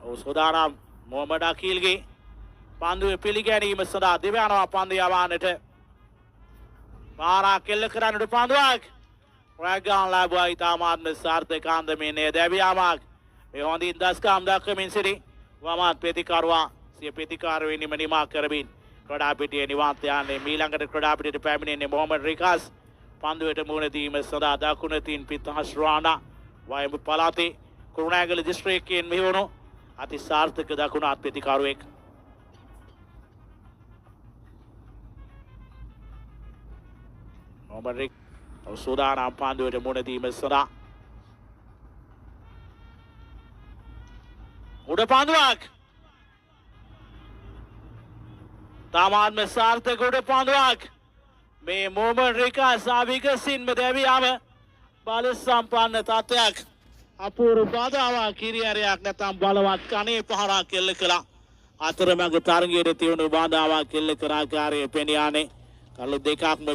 ඔව් සෝදානම් මොහමඩ් අකීල්ගේ පන්දුව පිළිගැනීම සඳහා දිවයනවා පන්දු යවන්නට. පාරක් එල්ල කරන්නට පන්දුවක් රැග්ගාන් ලැබුවා. ඉතාමාත්ම සාර්ථක අන්දමින් එය දැවියාමක්. මේ හොඳින් දස්කම් දක්වමින් සිටි වමත් ප්‍රතිකරුවා සිය ප්‍රතිකාර වෙනිම නිමා කරමින් ක්‍රීඩා පිටියේ නිවාන්ත යන්නේ. මීළඟට ක්‍රීඩා පිටියට පැමිණෙන්නේ මොහමඩ් රිකාස්. පන්දුවට මුහුණ දීම සඳහා දකුණ තින් පිතහස් රාණා වයඹ පළාතේ කුරුණෑගල දිස්ත්‍රික්කයෙන් මෙහිවුණු අති සාර්ථක දකුණු අත් ප්‍රතිකරුවෙක්. මොහමඩ් රිකාස් සූදානම් පන්දුවට මුහුණ දීම සඳහා. උඩ පන්දුවක් තාමාත්ම සාර්ථක උඩ පන්දුවක්. මේ මොහමඩ් රිකාස් අවිගසින්ම දැවියාම බල සම්පන්න තත්ත්වයක්. අපූර්ව බාධාවක් හිරිහැරයක් නැත්නම් බලවත් කනේ පහරක් එල්ල කළා. අතරමඟ තරගයේ තියුණු බාධාවක් එල්ල කර ආකාරයේ පෙනියානේ කළු දෙකක්ම.